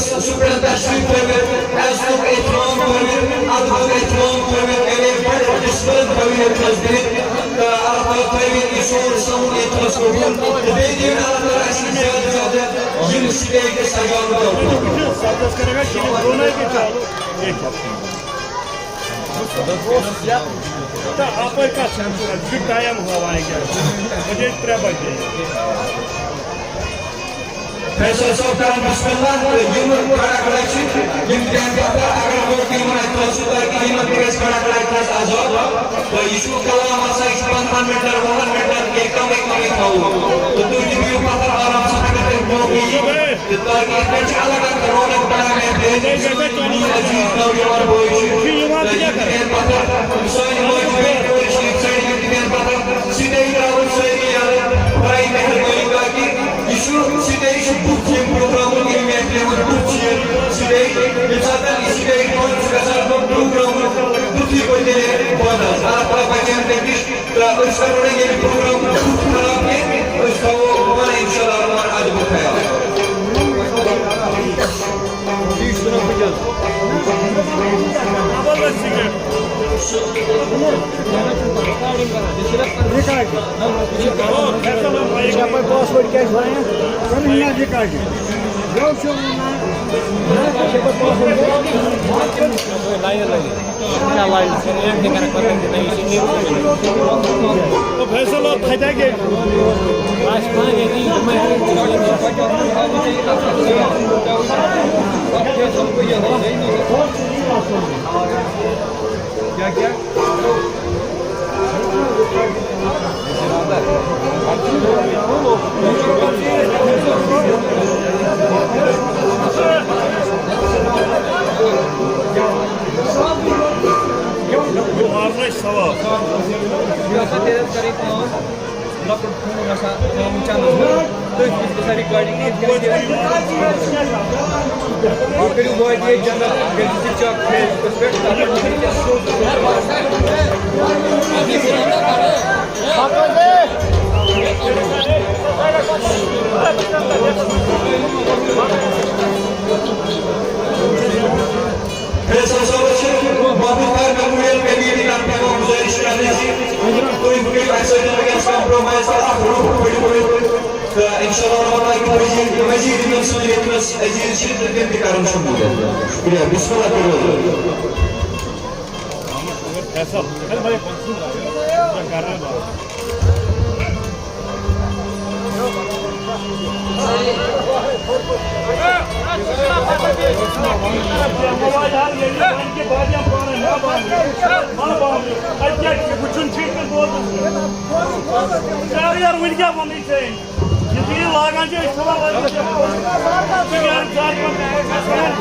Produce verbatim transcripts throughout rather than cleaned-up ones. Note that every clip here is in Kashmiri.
سُہ پٮ۪ٹھ تشریٖف تھٲوِتھ، عزتُک احترام تھٲوِتھ، ادبُک احترام تھٲوِتھ، یعنی بڑٕ ڈسپلن تھٲوِتھ ییٚتہِ نس دِتھ۔ تہٕ اللہ تعالیٰ تھٲوِن یہِ سون سون ییٚتہِ نس قبوٗل۔ تہٕ بیٚیہِ دِیِن اللہ تعالیٰ اَسہِ زیادٕ زیادٕ یِم سٹیجہِ سجاونہٕ خٲطرٕ۔ تہٕ اَپٲرۍ کَتھ چھِ اَمہِ سۭتۍ؟ یہِ چھُ ٹایم ہاوان یہِ کیٛاہ؟ بجے ترٛےٚ بجے۔ فیصل صٲب کرن بسم اللہ تہٕ یِم کھڑا کھڑا چھِ، یِم تَمہِ پتہٕ اگر موقعہٕ یِمن اَتہِ تھوٚو سُہ تاکہِ یِمن تہِ گژھِ کھڑا کھڑا اَتہِ تھَس عذاب۔ تہٕ یہِ چھُ کلام آسان، یہِ چھُ پنٛدہَن مِنٹَن، وُہَن مِنٹَن، یہِ کَمٕے کَمٕے تھاوو۔ تہٕ تُہۍ تہِ بِہِو پَتھَر آرام سان، اگر تۄہہِ موقعہٕ یی۔ تہٕ تاکہِ یِتھ کٔنۍ چھِ الگ اکھ رونق بڑان محفلہِ ہٕنٛز۔ میٛٲنۍ عزیٖز نوجوان بٲے چھِ، تہٕ یِم تہِ تَمہِ پَتہٕ سانہِ ماجہِ بیٚنہِ کورِ چھِ یِم سٲری، یِم تہِ تَمہِ پَتہٕ سٹیج ترٛاوان سٲری یَلہٕ۔ برایہِ مہربٲنی تاکہِ یہِ چھُ سٹیج چھُ بُتھ ییٚمہِ پروگرامُک، ییٚمہِ محفلہِ ہُنٛد بُتھ چھُ یہِ سٹیج۔ ییٚمہِ ساتہٕ یہِ سٹیج بنٛد چھُ گژھان، گوٚو پروگرامُک بُتھُے گوٚو تیٚلہِ بنٛد حظ۔ اللہ تعالیٰ بچٲیِن تَمہِ نِش۔ تہٕ أسۍ کَرو نہٕ ییٚمہِ پروگرامُک بُتھ خراب کینٛہہ، أسۍ تھاوو پانہٕ اِنشاء اللہ الرحمٰن اَدبُک خیال۔ ریکارڈ۔ ژےٚ پَے پاسوٲرڈ کیٛاہ چھُ وَنان؟ ژےٚ نہٕ یِوان ریکارڈ۔ یہِ چھُ وَنان، ژےٚ پَے پاسوٲرڈ کیٛاہ؟ کیٛاہ لایِو؟ فیصل، آپ کھتیا کے؟ مارنٕچ ثواب۔ لۄکُٹ فون آسان تھاوُن چَندَس منٛز، تٔتھۍ منٛز گژھان ریکارڈنگ۔ یِتھ کٔنۍ تہِ تُہۍ کٔرِو وادی جنت، کٔرِو سُہ چیک فیس بُکَس پٮ۪ٹھ، تَتھ پٮ۪ٹھ وٕچھِو کیٛاہ سیوٚد۔ فیصل صٲبَس چھِ محمود خان میموریل کمیٹی طرفہٕ یِوان گُزٲرِش کرنہٕ زِ تُہۍ کٔرِو اَسہِ سۭتۍ وٕنکیٚس کمپرومایز تہٕ اکھ روح پٔرِو پٔرِو۔ تہٕ انشاءاللہ الرحمن اَکہِ مزید، مزید یِم سٲنۍ ییٚتہِ نَس عزیز چھِ تہٕ تِم تہِ کرن شموٗلیت۔ شُکریہ، بسم اللہ کٔرِو حضور۔ فیصل، وٕچھُن چھُ یہِ بوزُن۔ یار، یار، وٕنہِ کیٛاہ وَنٕنۍ ژےٚ؟ یہِ تہِ یہِ لاگان چھِ، أسۍ چھِ وَنان، أسۍ چھِ یارٕ زیادٕ پَہَن۔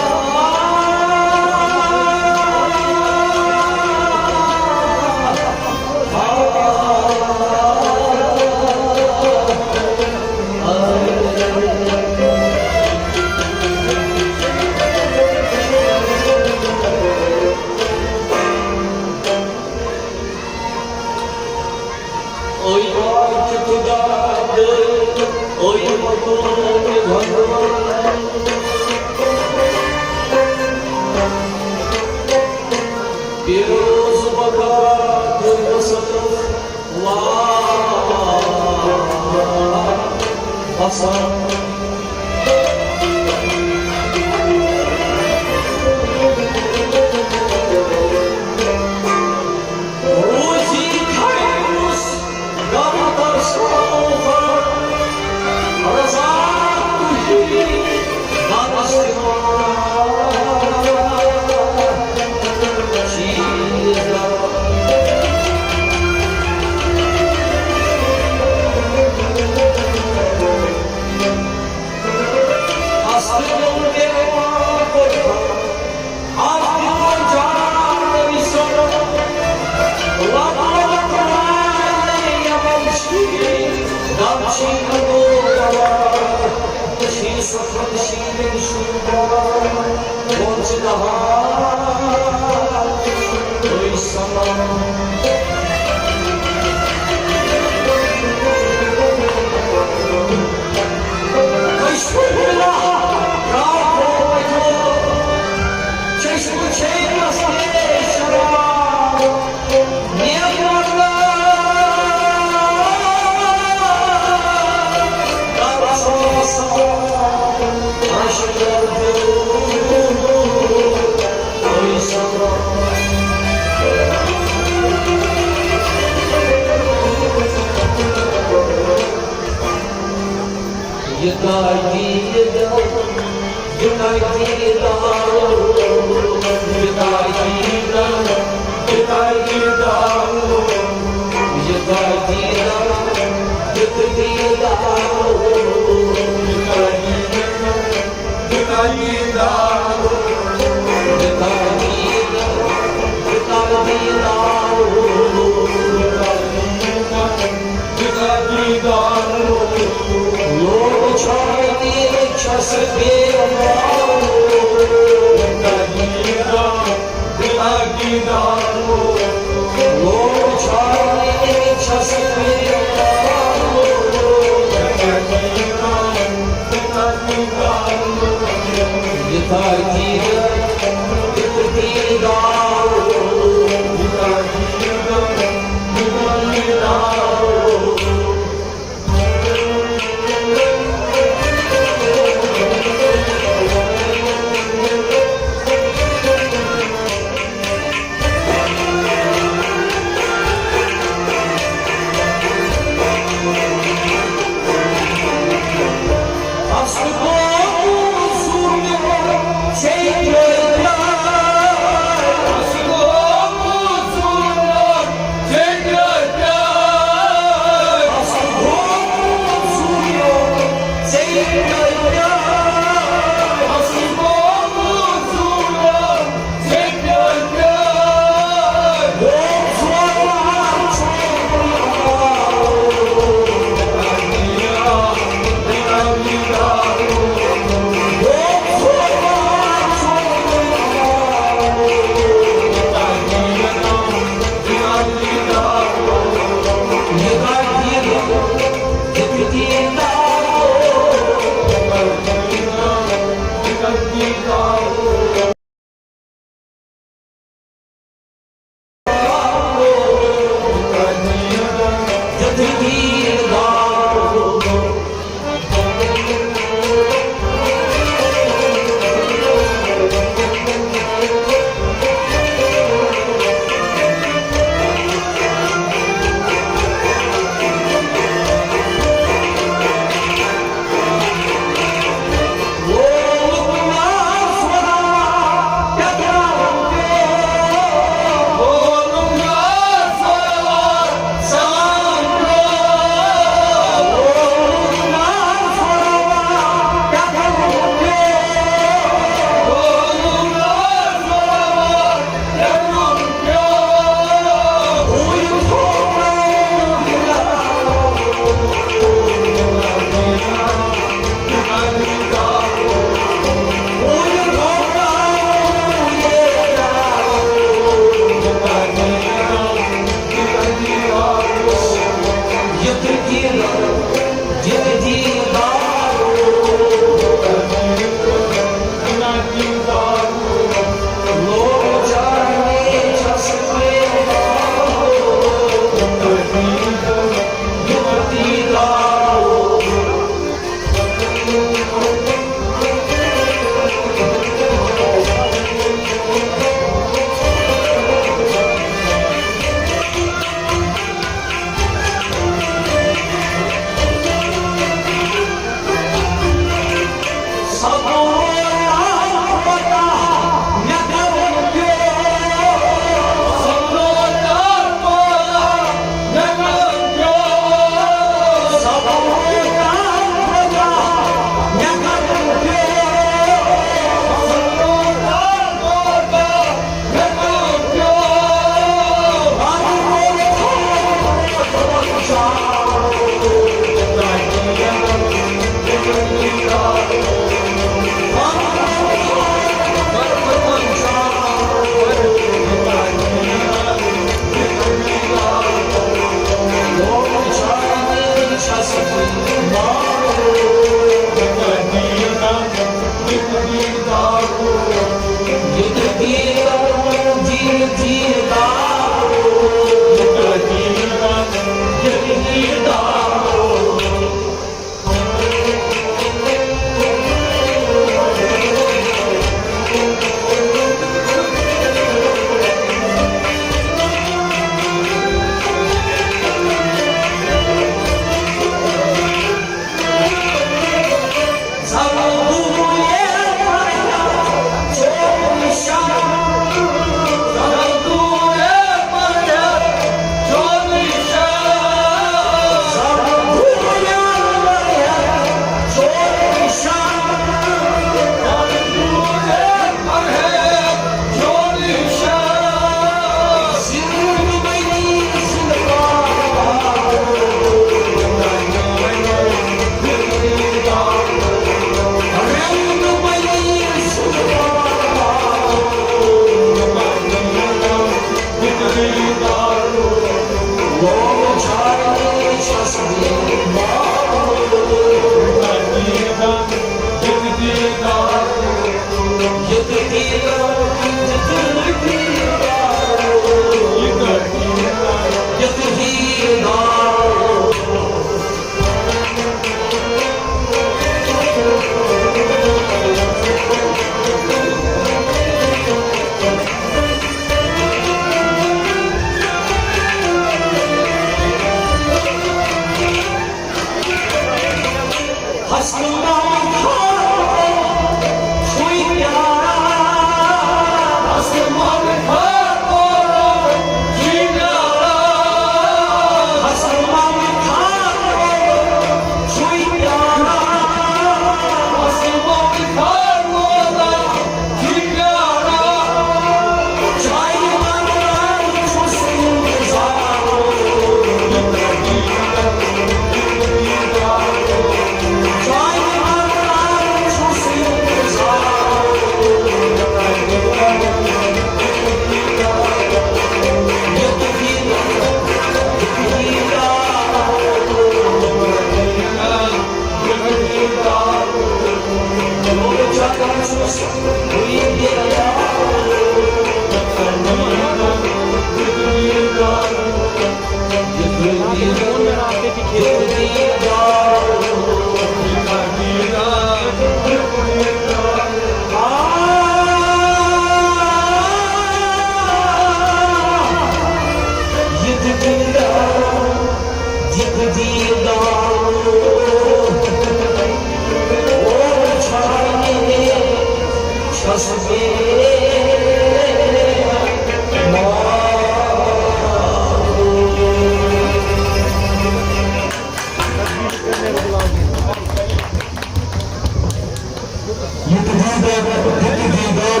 یہِ تہِ دیٖدار، یہِ تہِ دیٖدار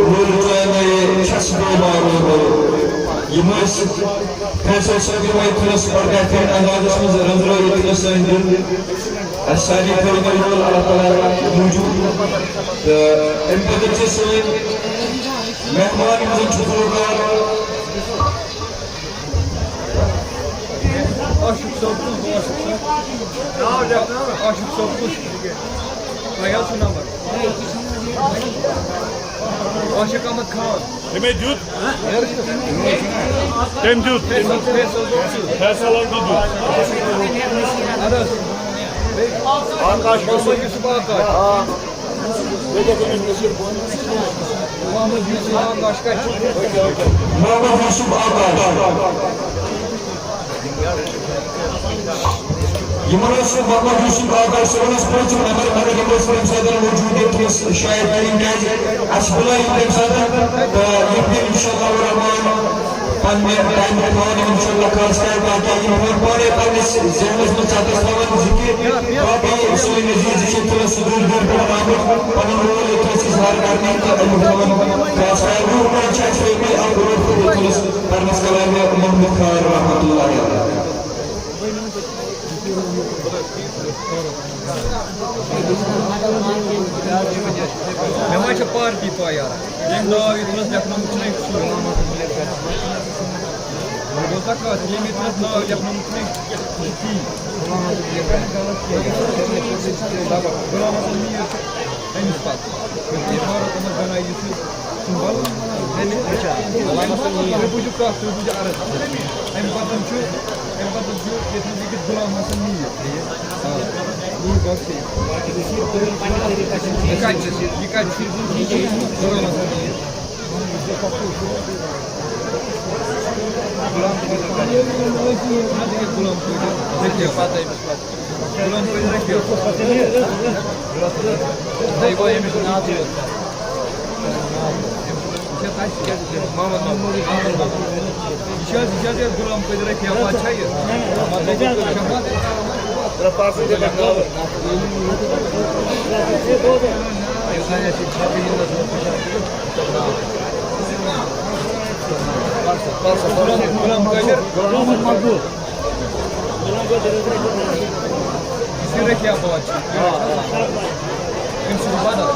وول چانَے چھَس بہٕ مارو۔ یِم ٲسۍ فیصل صٲب، یِم ٲسۍ تھوٚومُت بڑٕ بہتریٖن اندازَس منٛز رٔنٛزرٲوِتھ تھوٚومُت سٲنۍ دِل۔ اَسہِ سارنٕے تھٲوِن یِم دِل اللہ تعالیٰ موٗجوٗب۔ تہٕ اَمہِ پَتہٕ چھِ سٲنۍ مہمان، یِم زَن چھِ ضروٗر عاشق صٲب کُس؟ عاشق صٲب۔ ناو لیکھ نا۔ عاشق صٲب کُس؟ تۄہہِ حظ چھُ نمبر۔ عاشق احمد خان۔ تٔمۍ دیُت۔ تٔمۍ دیُت۔ فیصل، فیصل صٲب چھُ۔ فیصل احمد دیُت۔ اَدٕ حظ۔ آکاش۔ محمد یوسف آکاش۔ آ۔ محمد یوسف آکاش کَتہِ چھُ؟ محمد یوسف آکاش۔ یِمن اوس محمد یوسف آکاش صٲبن اوس پوٗنٛژِم نمبر، مگر یِم ٲسۍ تَمہِ ساتہٕ موٗجوٗد ییٚتہِ ٲسۍ شاید تِم، کیٛازِ اَسہِ بُلٲے یِم تَمہِ ساتہٕ، تہٕ یِم تہِ اِنشاء اللہ الرحمن پننہِ ٹایمہٕ تھاوان یِم چھِ لکھان سٹایل، تاکہِ یِم تھاوان پانے پننِس ذہنس منٛز ژھۄپس تھاوان زِ کہِ باقٕے سٲنۍ عزیز چھِ تِم سُہ دوٗرِ دوٗرِ پٮ۪ٹھ آمٕتۍ پنُن رول ییٚتہِ اَسہِ اظہار کرنہِ تہٕ اَمیُک تھاوان خاص خیال۔ برٛونٛہہ کُن چھِ اَسہِ وٲتمٕتۍ اَکھ گرُپ تہٕ تٔمِس پرنس کلامہِ محمد خان رحمتہ اللہ علیہ۔ مےٚ ما چھِ پارٹی پاے یارا؟ ییٚمۍ ناو یُتھ نہٕ لیکھنہٕ چھُنہٕ سُے۔ بوزا کتھ، ییٚمۍ یُتھ نہٕ ناو لیکھنہٕ چھُنہٕ تی۔ غلام حسن میٖر چھُ أمِس پتہٕ۔ یہِ فاروق احمد گنایی یُس یہِ سُمبل۔ تُہۍ بوٗزِو کتھ، تُہۍ بوٗزِو عرض۔ اَمہِ پتہٕ چھُ، اَمہِ پتہٕ چھُ ییٚتہِ لیٚکھِتھ غلام حسن میٖر۔ آ، میٖر بخش۔ یہِ کَتہِ چھِ؟ یہِ کَتہِ چھِ؟ غلام حسن میٖر۔ غلام قٲدر۔ غلام قٲدر۔ غلام قٲدر اَکھ یہِ۔ نہ، یہِ گوٚو أمِس چھُ ناو تہِ یوت۔ محمد محمود۔ یہِ چھِ حظ، یہِ چھِ حظ یہِ غلام قٲدر اَکھ یہِ بادشاہ یہِ؟ غلام قٲدر۔ یہِ چھُ رٔکھِتھ بادشاہ۔ أمۍ سٕنٛز بدل۔